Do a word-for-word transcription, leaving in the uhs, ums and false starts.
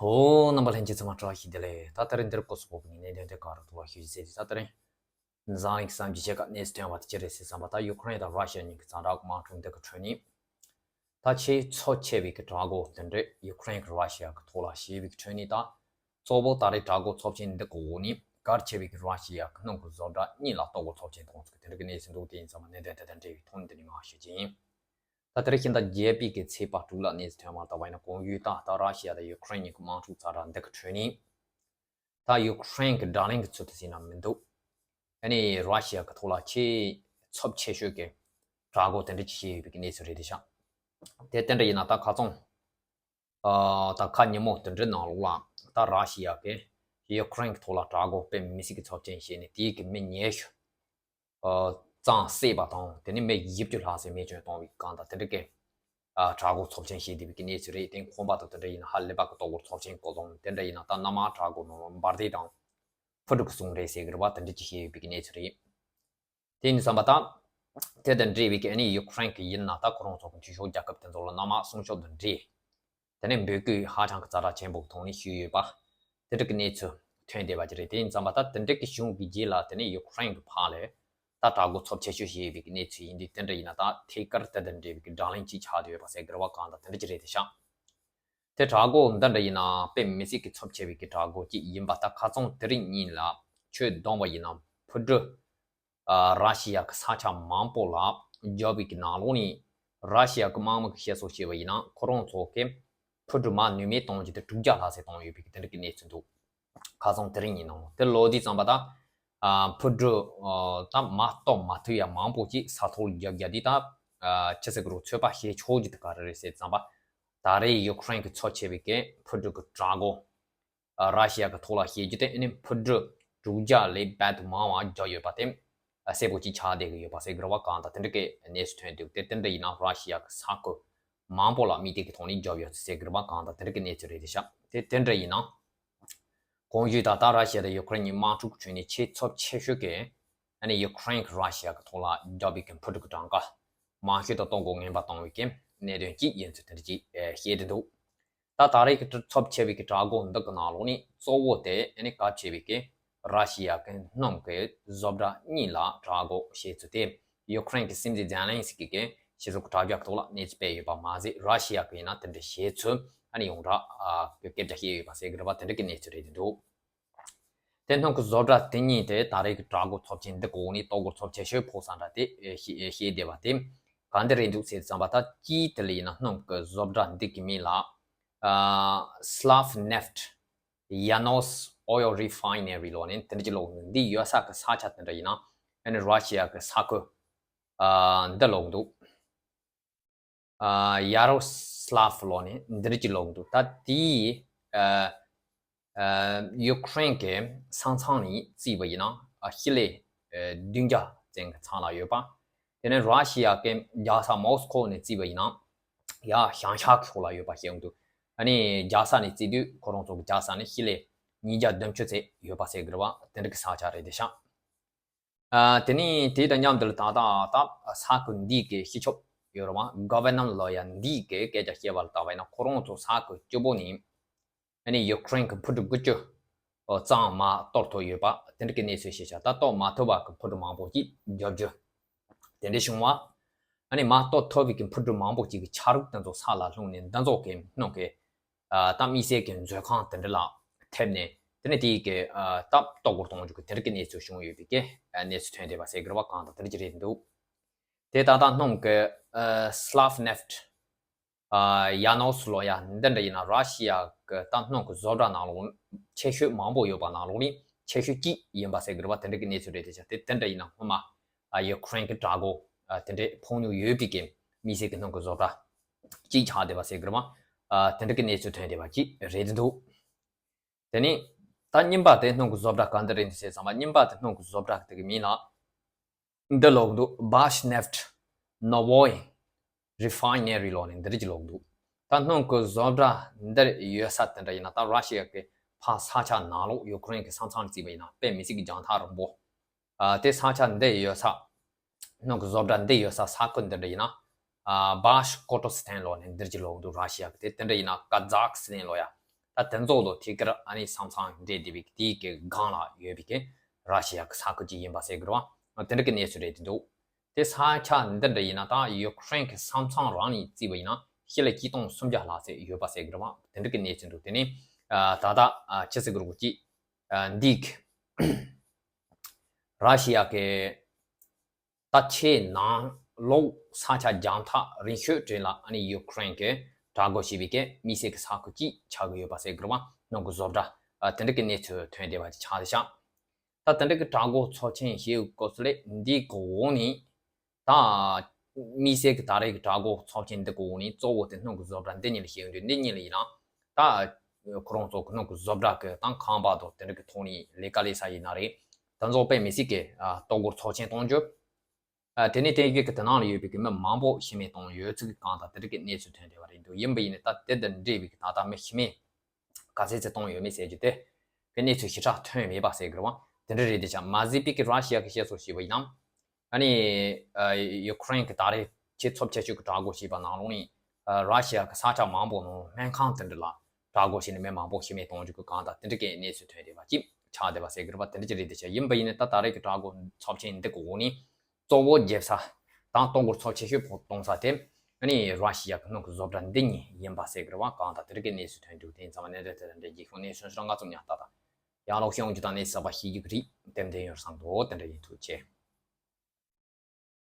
ཨོ། རྣམ་པ་ལྷན་རྒྱས་ཚང་མ་བཀྲ་ཤིས་བདེ་ལེགས། ད་ད་རིང་འདིར་སྐུ་གཟུགས་པོ་གི་གནད་དོན་དེ་ག་རུ་འདུག་ཞུ་ཟེར་ཏེ། ད་ད་རིང་འཛམ་གླིང་གི་བསམ་གྱིས་ཁྱབ་པའི་གནས་ཚུལ་ཐོན་པ་དེ་ཅི་རེད་ཟེར་བསམ་པ། ད་ཡུ་ཀེ་རེན་དང་ར་ཤི་ཡ་གཉིས་ཀྱི་ཛ་དྲག་དམག་འཁྲུག་འདི་གི་ཁྲོད་ནས། ད་ཆེས་ཚབས་ཆེ་བའི་གི་དྲག་རྒོལ་དེ་འདྲ་ཡུ་ཀེ་རེན་གྱིས་ར་ཤི་ཡ་གི་ཐོག་ལ་བྱས་པའི་གི་ཁྲོད་ནས། ད་གཙོ་བོ་ད་རེས་དྲག་རྒོལ་ཚབས་ཆེན་འདི་གི་འོག་ནས་གལ་ཆེ་བའི་གི་ར་ཤི་ཡ་གི་སྣུམ་གྱི་བཟོ་གྲྭ་གཉིས་ལ་གཏོར་རྒོལ་ཚབས་ཆེན་བཏང་ཚུལ་གྱི་དེ་འདྲ་གི་གནས་ཚུལ་འདུག་དེ་ཡིན་ཙང་མ་གནད་དོན་དེ་དང་འབྲེལ་བའི་ཐོག་ནས་འདི་ནས་མར་ཞུ་རྒྱུ་ཡིན། ད་དེ་རིང་ཕྱི་ཟླ་བརྒྱད་པའི་གི་ཚེས་པ་དྲུག་ལ་གནས་ཚུལ་ཐོན་མ་ལྟ་བ་ཡིན་ན། གོང་ཞུས་ལྟར་ད་ར་ཤི་ཡ་དང་ཡུ་ཀེ་རེན་གཉིས་ཀྱི་དམག་འཁྲུག་ཛ་དྲག་འདི་གི་ཁྲོད་ནས། ད་ཡུ་ཀེ་རེན་གྱི་བགྲོ་གླེང་གི་ཚུལ་དུ་ཟིན་ན་མི་འདུག་ཨ་ནི་ར་ཤི་ཡ་གི་ཐོག་ལ་ཆེས་ཚབས་ཆེ་ཤོས་ཀྱི་དྲག་རྒོལ་དེ་འདྲ་ཅིག་བྱས་ཡོད་པའི་གི་གནས་ཚུལ་རེད་དེ་ཤག་དེ་དེ་འདྲ་ཡིན་ན་ད་ཁ་སང་། ཨ། ད་ཁ་ཉིན་མོ་དེ་འདྲའི་ནང་ལོགས་ལ་ད་ར་ཤི་ཡ་གིས་ཡུ་ཀེ་རེན་གྱི་ཐོག་ལ་དྲག་རྒོལ་དཔེ་མི་སྲིད་ཀྱི་ཚབས་ཆེན་བྱས་ནས། དེའི་གི་མི་ཉི་ཤུ་ཨ་ཙམ་བསད་པ་དང་། དེ་ནས་མི་བཞི་བཅུ་ལྷག་ཙམ་རྨས་སྐྱོན་བཏང་བའི་སྒང་དང་། དེ་འདྲ་གི་ཨ་དྲག་རྒོལ་ཚབས་ཆེན་བྱས་བསྡད་པའི་གི་གནས་ཚུལ་རེད། དེ་ཁོམ་པ་དང་དེ་འདྲ་ཡིན་ན་ཧ་ལས་པ་གི་གཏོར་རྒོལ་ཚབས་ཆེན་གོ་སོང་། དེ་འདྲ་ཡིན་ན་ད་གནའ་མ་དྲག་རྒོལ་ནང་འབར་མདེལ་དང་ཕུ་ཀྲུ་གི་ཟུང་འབྲེལ་ཟེར་གི་རེད་པ། དེ་འདྲ་ཅིག་བྱས་ཡོད་པའི་གི་གནས་ཚུལ་རེད། དེ་ཡིན་ཙང་མ་ད་དེ་དང་འབྲེལ་བའི་གི་ཨ་ནི་ཡུ་ཀེ་རེན་གྱི་ཡིན་ན་ད་ཁོ་རང་ཚོ་གི་འཐུས་ཤོར་རྒྱལ་ཁབ་དེ་ཚོ་ལ་མནའ་མ་སྲུང་སྐྱོབ་དང་འབྲེལ། དེ་ནས་འབོད་སྐུལ་ཧ་ཅང་གི་ཛ་དྲག་ཆེན་པོ་གི་ཐོག་ནས་ཞུས་ཡོད་པ། དེ་འདྲ་གི་གནས་ཚུལ་ཐོན་བསྡད་པ་ཅིག་རེད། དེ་ཡིན་ཙང་མ་ད་དེ་འདྲ་གི་བྱུང་བའི་རྗེས་ལ་དེ་ནས་ཡུ་ཀེ་རེན་གྱི་ཕར་ལ་ད་དྲག་རྒོལ་ཚབས་ཆེ་ཤོས་བྱས་པའི་གི་གནས་ཚུལ་ཡིན་དུས། དེ་འདྲ་ཡིན་ན་ད་ཐད་ཀར་དེ་དང་འབྲེལ་བའི་གི་བགྲོ་གླེང་ཅིག་ཆགས་བསྡད་ཡོད་པ་ཟེར་གི་རེད་པ། གང་ལྟར་དེ་འདྲ་ཅིག་རེད་དེ་ཤག་དེ་དྲག་རྒོལ་འདི་འདྲ་ཡིན་ན་དཔེ་མི་སྲིད་ཀྱི་ཚབས་ཆེ་བའི་གི་དྲག་རྒོལ་ཅིག་ཡིན་པ། ད་ཁ་སང་དེ་རིང་ཉིན་ལ་ཆོས་བསྡོམས་པ་ཡིན་ན་ཕུ་ཀྲུ་ཨ་ར་ཤི་ཡ་གི་ས་ཆ་མང་པོ་ལ་བརྒྱབ་པའི་གི་ནང་ལོགས་ནས། ར་ཤི་ཡ་གི་དམག་མི་གིས་བཤད་སྲོལ་བྱས་པ་ཡིན་ན། ཁོ་རང་ཚོ་གིས་ཕུ་ཀྲུ་མར་ནུས་མེད་གཏོང་རྒྱུ་དེ་དྲུག་བརྒྱ་ལྷག་ཙམ་བཏང་ཡོད་པའི་གི་དེ་འདྲ་གི་གནས་ཚུལ་འདུག་ཁ་སང་དེ་རིང་ཉིན་ནང་དེ་ལོག་དུས་ཙམ་པ་ད། ཨ། ཕུ་ཀྲུ་ཨ་ད་མར་གཏོར་མ་ཐུབ་ཡ་མང་པོ་ཅིག་ས་ཐོག་ལ་བརྒྱབ་བརྒྱབ་དུས། ད་ཨ་ཅི་ཟེར་གི་རེད། ཚོད་དཔག་བྱེད་ཆོག་རྒྱུ་དེ་ག་རེ་རེད་ཟེར་ཙམ་པ། ད་རེས་ཡུ་ཀེ་རེན་གྱི་ཚབས་ཆེ་བའི་གི་ཕུ་ཀྲུ་གི་དྲག་རྒོལ་ཨ་ར་ཤི་ཡ་གི་ཐོག་ལ་བྱེད་རྒྱུ་དེ། ཨ་ནི་ཕུ་ཀྲུ་དྲུག་བརྒྱ་ལས་རྦད་དེ་མང་བ་བརྒྱབ་ཡོད་པ་དེ་གསལ་པོ་ཅིག་ཆགས་བསྡད་ཀྱི་ཡོད་པ་ཟེར་གི་རེད་པ། གང་ལྟར་དེ་འདྲ་གི་གནས་ཚུལ་ཐོན་འདུག་དེ་དེ་འདྲ་ཡིན་ན་ར་ཤི་ཡ་གི་ས་ཁུལ་མང་པོ་ལ་དམིགས་གཏད་ཀྱི་ཐོག་ནས་བརྒྱབ་ཡོད་ཟེར་གི་རེད་པ། གང་ལྟར་དེ་འདྲ་གི་གནས་ཚུལ་རེད་དེ་ཤག་དེ་དེ་འདྲ་ཡིན་ན། གོང་ཞུས་ལྟར་ད་ར་ཤི་ཡ་དང་ཡུ་ཀེ་རེན་གཉིས་དམག་འཁྲུག་ཁྲོད་ནས་ཆེས་ཚབས་ཆེ་ཤོས་ཀྱི་ཨ་ནི་ཡུ་ཀེ་རེན་གྱིས་ར་ཤི་ཡ་གི་ཐོག་ལ་བརྒྱབ་པའི་གི་ཕུ་ཀྲུ་གི་གྲངས་ཀ་མང་ཤོས་དང་གཏོར་རྒོལ་ངན་པ་བཏང་བའི་གི་གནད་དོན་གཅིག་ཡིན་ཚུལ་དེ་འདྲ་ཅིག་ཨེ་བཤད་དེ་འདུག་ད་ད་རེས་ཀྱི་ཚབས་ཆེ་བའི་གི་དྲག་རྒོལ་འདི་གི་ནང་ལོགས་ནས་གཙོ་བོ་དེ་ཨ་ནི་གལ་ཆེ་བའི་གི་ར་ཤི་ཡ་གི་སྣུམ་གི་བཟོ་གྲྭ་གཉིས་ལ་དྲག་རྒོལ་བྱས་ཚུལ་དེ། ཡུ་ཀེ་རེན་གྱི་སྲིད་འཛིན་ཛེ་ལན་སི་ཀི་གིས་ཕྱི་ཚུལ་གྱི་དྲ་རྒྱ་གི་ཐོག་ལ་གནས་ཚུལ་སྤེལ་ཡོད་པ་མ་ཟད། ར་ཤི་ཡ་གིས་ཡིན་ན་དེ་འདྲ་བྱས་ཚུལ་ཨ་ནི་ཡོངས་གྲགས་ཨ་གི་སྐད་ཆ་བཤད་ཡོད་པ་ཟེར་གི་རེད་པ། དེ་འདྲ་གི་གནས་ཚུལ་རེད་དེ་འདུག་དེ་སྣུམ་གི་བཟོ་གྲྭ་དེ་གཉིས་དེ་ད་རེས་ཀྱི་དྲག་རྒོལ་ཚབས་ཆེན་འདི་གི་འོག་ནས་གཏོར་རྒོལ་ཚབས་ཆེ་ཤོས་ཕོག་ས་འདྲ་དེ་ཨེ་བཤད་ཨེ་བཤད་བསྡད་པ་དེ་གང་འདྲ་རེད་འདུག་ཟེར་ཙམ་པ། ད་དཀྱིལ་དེ་ལ་ཡིན་ན་སྣུམ་གི་བཟོ་གྲྭ་འདི་གི་མིང་ལ་ཨ་Slavneft Yanos Oil Refinery ལབ་ནས་དེ་འདྲ་ཅིག་ལབ་འདུག་འདི་ཡོད་ས་གི་ས་ཆ་དེ་འདྲ་ཡིན་ན་ཨ་ནི་ར་ཤི་ཡ་གི་ས་ཁུལ་ཨ་འདི་ལབ་འདུག་ཨ་ཡ་རོ་སི་ལབ་ལབ་ནས་འདི་འདྲ་ཅིག་ལབ་འདུག་ད་དེའི་ཨ་ཨ་ཡུ་ཀེ་རེན་གྱི་ས་མཚམས་ནས་བརྩིས་པ་ཡིན་ན་ཨ་ཤི་ལེ་ཨ་བདུན་བརྒྱ་ཙམ་གྱི་མཚམས་ལ་ཡོད་པ། དེ་ནས་ར་ཤི་ཡ་གི་རྒྱལ་ས་མོ་སི་ཁོ་ནས་བརྩིས་པ་ཡིན་ན་ཡ་བྱང་ཤར་ཕྱོགས་ལ་ཡོད་པ་བཤད་འདུག་ཨ་ནི་རྒྱལ་ས་ནས་བརྩིས་དུས་ཁོ་རང་ཚོ་གི་རྒྱལ་ས་ནས་ཤི་ལེ་ཉིས་བརྒྱ་བདུན་ཅུ་ཙམ་ཡོད་པ་ཟེར་གི་རེད་པ། དེ་འདྲ་གི་ས་ཆ་རེད་དེ་ཤག་ཨ་དེ་ནས་དེ་དང་མཉམ་དུ་ད་ལྟ་ད་ས་ཁུལ་འདི་གི་སྤྱི་ཁྱབ་ཡོད་རེད་པ། གོ་ཝར་ནར་ལོ་ཡ་འདི་གི་སྐད་ཆ་བཤད་པ་ལ་བལྟས་པ་ཡིན་ན། ཁོ་རང་ཚོ་ས་ཁུལ་གཅིག་པོ་ནས་ཨ་ནི་ཡུ་ཀེ་རེན་གྱི་ཕུ་ཀྲུ་དགུ་བཅུ་ཙམ་མར་གཏོར་ཐུབ་ཡོད་པ་དེ་འདྲ་གི་གནས་ཚུལ་བཤད་ཤག་ད་གཏོར་མ་ཐུབ་པ་གི་ཕུ་ཀྲུ་མང་པོ་ཅིག་བརྒྱབ་རྒྱུ་དེ་འདྲ་བྱུང་བ། ཨ་ནི་མར་གཏོར་ཐུབ་པའི་གི་ཕུ་ཀྲུ་མང་པོ་ཅིག་གི་ཆ་རོགས་དེ་ཚོ་ས་ལ་ལྷུང་ནས་འདི་ཚོ་གི་སྣུམ་གི་ཨ་ད་དམིགས་བསལ་གྱི་མཛོད་ཁང་དེ་འདྲ་ལ་ཐེབས་ནས། དེ་ནས་དེའི་གི་ཨ་ད་གཏོར་རྒོལ་གཏོང་རྒྱུ་གི་དེ་རིགས་ཀྱི་གནས་ཚུལ་བྱུང་ཡོད་པའི་གི་ཨ་གནས་ཚུལ་ཐོན་བསྡད་པ་ཟེར་གི་རེད་པ། གང་ལྟར་དེ་རིགས་ཀྱི་རེད་འདུག་དེ་ད་ལྟ་སྣུམ་གི་ཨ་Slavneft ཨ་Yanos ལབ་ཡ་འདི་འདྲ་ཡིན་ན་ར་ཤི་ཡ་གི་ད་སྣུམ་གི་བཟོ་གྲྭ་ནང་ལོགས་ཆེ་ཤོས་མང་པོ་ཡོད་པ་ནང་ལོགས་ནས་ཆེ་ཤོས་གཅིག་ཡིན་པ་ཟེར་གི་རེད་པ། དེ་འདྲ་གི་གནས་ཚུལ་རེད་དེ་ཤག་དེ་དེ་འདྲ་ཡིན་ན་སྔོན་མ་ཨ་ཡུ་ཀེ་རེན་གྱི་དྲག་རྒོལ་ཨ་དེ་འདྲའི་ཕོག་མྱོང་ཡོད་པའི་གི་དམིགས་བསལ་གྱི་སྣུམ་གི་བཟོ་གྲྭ་གཅིག་ཆགས་བསྡད་པ་ཟེར་གི་རེད་པ། ཨ་དེ་འདྲ་གི་གནས་ཚུལ་ཐོན་བསྡད་པ་ཅིག་རེད་དེ་འདུག་དེ་ནས་ད་གཉིས་པ་དེ་སྣུམ་གི་བཟོ་གྲྭ་ག་འདི་རེད་འདུག་ཟེར་ཙམ་པ། གཉིས་པ་དེ་སྣུམ་གི་བཟོ་གྲྭ་དེ་གི་མིང་ལ་འདི་ལབ་འདུག Bashneft Novy Refinery ལབ་ནས་འདི་རིགས་ཀྱི་ལབ་འདུག་ད་སྣུམ་གི་བཟོ་གྲྭ་འདིར་ཡོད་ས་དེ་འདྲ་ཡིན་ན། ད་ར་ཤི་ཡ་གི་ཕར་ས་ཆ་ནང་ལོགས་ཡུ་ཀེ་རེན་གི་ས་མཚམས་བརྩིས་པ་ཡིན་ན་དཔེ་མི་སྲིད་ཀྱི་རྒྱང་ཐག་རིང་པོ། ཨ་དེ་ས་ཆ་འདི་ཡོད་ས། སྣུམ་གི་བཟོ་གྲྭ་འདི་ཡོད་ས་ས་ཁུལ་འདི་འདྲ་ཡིན་ན། ཨ་Bashkortostan ལབ་ནས་འདིར་གྱི་ལབ་འདུག་ར་ཤི་ཡ་གི་དེ་དེ་འདྲ་ཡིན་ན། Kazakhstan ལབ་ཡ་ ད་དེ་ཚོ་ལོ་ཐད་ཀར་ཨ་ནི་ས་མཚམས་འདྲེས་བསྡད་པའི་དེའི་གི་སྒང་ལ་ཡོད་པའི་གི་ར་ཤི་ཡ་གི་ས་ཁུལ་ཅིག་ཡིན་པ་ཟེར་གི་རེད་བ། དེ་འདྲ་གི་གནས་ཚུལ་རེད་འདུག་དེ་ས་ཆ་འདི་འདྲ་ཡིན་ན་ད་ཡུ་ཁུ་རེན་གི་ས་མཚམས་རང་ནས་བརྩིས་པ་ཡིན་ན་ཕྱི་ལ་ཆིག་སྟོང་སུམ་བརྒྱ་ལྷག་ཙམ་ཡོད་པ་ཟེར་གི་རེད་བ། དེ་འདྲ་གི་གནས་ཚུལ་འདུག་དེ་ནས་ཨ་ད་ལྟ་ཨ་ཅི་ཟེར་གི་རེད་གོ་ཅིག་ཨ་འདི་གི་ར་ཤི་ཡ་གི་ད་ཆེས་ནང་ལོགས་ས་ཆ་རྒྱང་ཐག་རིང་ཤོས་དེ་ལ་ཨ་ནི་ཡུ་ཁུ་རེན་གི་དྲག་རྒོལ་བྱས་པའི་གི་དམིགས་བསལ་གི་ས་ཁུལ་ཅིག་ཆགས་གི་ཡོད་པ་ཟེར་གི་རེད་བ། ནང་གི་བཟོ་གྲྭ་ཨ་དེ་འདྲ་གི་གནས་ཚུལ་ཐོན་བསྡད་པ་ཅིག་ཆགས་བསྡད་ཤག་ད་དེ་འདྲ་གི་དྲག་རྒོལ་ཚབས་ཆེན་བྱས་ཡོད་སྐབས་སུ་ལས་འདི་གི་འོག་ནས་ད་དམིགས་བསལ་གི་ད་རེས་གི་དྲག་རྒོལ་ཚབས་ཆེན་འདི་གི་འོག་ནས་གཙོ་བོ་དེ་ནང་གི་བཟོ་གྲྭ་འདི་གཉིས་ལ་བཤད་ཡོང་དུས་འདི་གཉིས་ལ་ཡིན་ན་ད་ཁོ་རང་ཚོ་གི་ནང་གི་བཟོ་གྲྭ་གི་དང་ཁང་པ་དང་དེ་འདྲ་གི་ཐོག་ནས་ལས་ཀ་ལས་ས་ཡིན་ན་རེད། ད་ཚོ་དཔེ་མི་སྲིད་གི་ཨ་གཏོར་རྒོལ་ཚབས་ཆེན་གཏོང་རྒྱུ། ཨ་དེ་ནས་དེ་ཡི་གི་དེ་ནང་ལ་ཡོད་པའི་གི་མི་མང་པོ་ཤི་རྨས་བཏང་ཡོད་ཚུལ་གི་གང་དང་དེ་འདྲ་གི་གནས་ཚུལ་ཐོན་བསྡད་པ་རེད་འདུག་ཡིན་པ་ཡིན་ནའི་ད་དེ་དང་འབྲེལ་བའི་གི་ད་ལྟ་མི་ཤི་རྨས་ག་ཚད་ཚད་བཏང་ཡོད་མེད་ཟེར་རྒྱུ་དེ་གི་གནས་ཚུལ་ཞེ་དྲག་ཐོན་མེད་པ་ཟེར་གི་རེད་བ། དེ་འདྲ་རེད་དེ་ཆ་མ་ཟད་པའི་གི་ར་ཤི་ཡ་གི་བཤད་སྲོལ་ཞིག་ཡོད་པ་ཡིན་ན། ཨ་ནི་ཨ་ཡུ་ཁུ་རེན་གི་ད་རེས་ཆེས་ཚབས་ཆེ་ཤོས་གི་དྲག་རྒོལ་བྱས་པ་ནང་ལོགས་ནས་ཨ་ར་ཤི་ཡ་གི་ས་ཆ་མང་པོ་ནང་སྨན་ཁང་དེ་འདྲ་ལ་དྲག་རྒོལ་བྱས་ནས་མི་མང་པོ་ཤི་རྨས་གཏོང་རྒྱུ་གི་གང་དང་དེ་འདྲ་གི་གནས་ཚུལ་ཐོན་བསྡད་པ་ཅིག་ཆགས་བསྡད་པ་ཟེར་གི་རེད་བ། དེ་འདྲ་ཅིག་རེད་དེ་ཆ་ཡིན་པ་ཡིན་ནའི་ད་ད་རེས་གི་དྲག་རྒོལ་ཚབས་ཆེན་འདི་གི་འོག་ནས་གཙོ་བོ་རྒྱབ་ས་དང་གཏོར་རྒོལ་ཚབས་ཆེ་ཤོས་ཕོག་གཏོང་ས་དེ་ཨ་ནི་ར་ཤི་ཡ་གི་ནང་གི་བཟོ་གྲྭ་འདི་གཉིས་ཡིན་པ་ཟེར་གི་རེད་བ། གང་དང་དེ་འདྲ་གི་གནས་ཚུལ་ཐོན་འདུག་དེ་ཡིན་ཙང་གནས་འདྲ་དེ་འདྲ་རྒྱལ་ཁོངས་གནས་ཚུལ་ཧྲང་ང་ཙམ་ཉག་ལྟ་དང་ཡང་ལོག་ཤོང་རྒྱུ་དང་གནས་ཚུལ་གསར་པ་ཤེས་རྒྱུ་གི་རིགས་ཏན་ཏན་ཡོད་བསམ་འདུག་དེ་འདྲ་ཡིན་ཐུགས་རྗེ་ཆེ།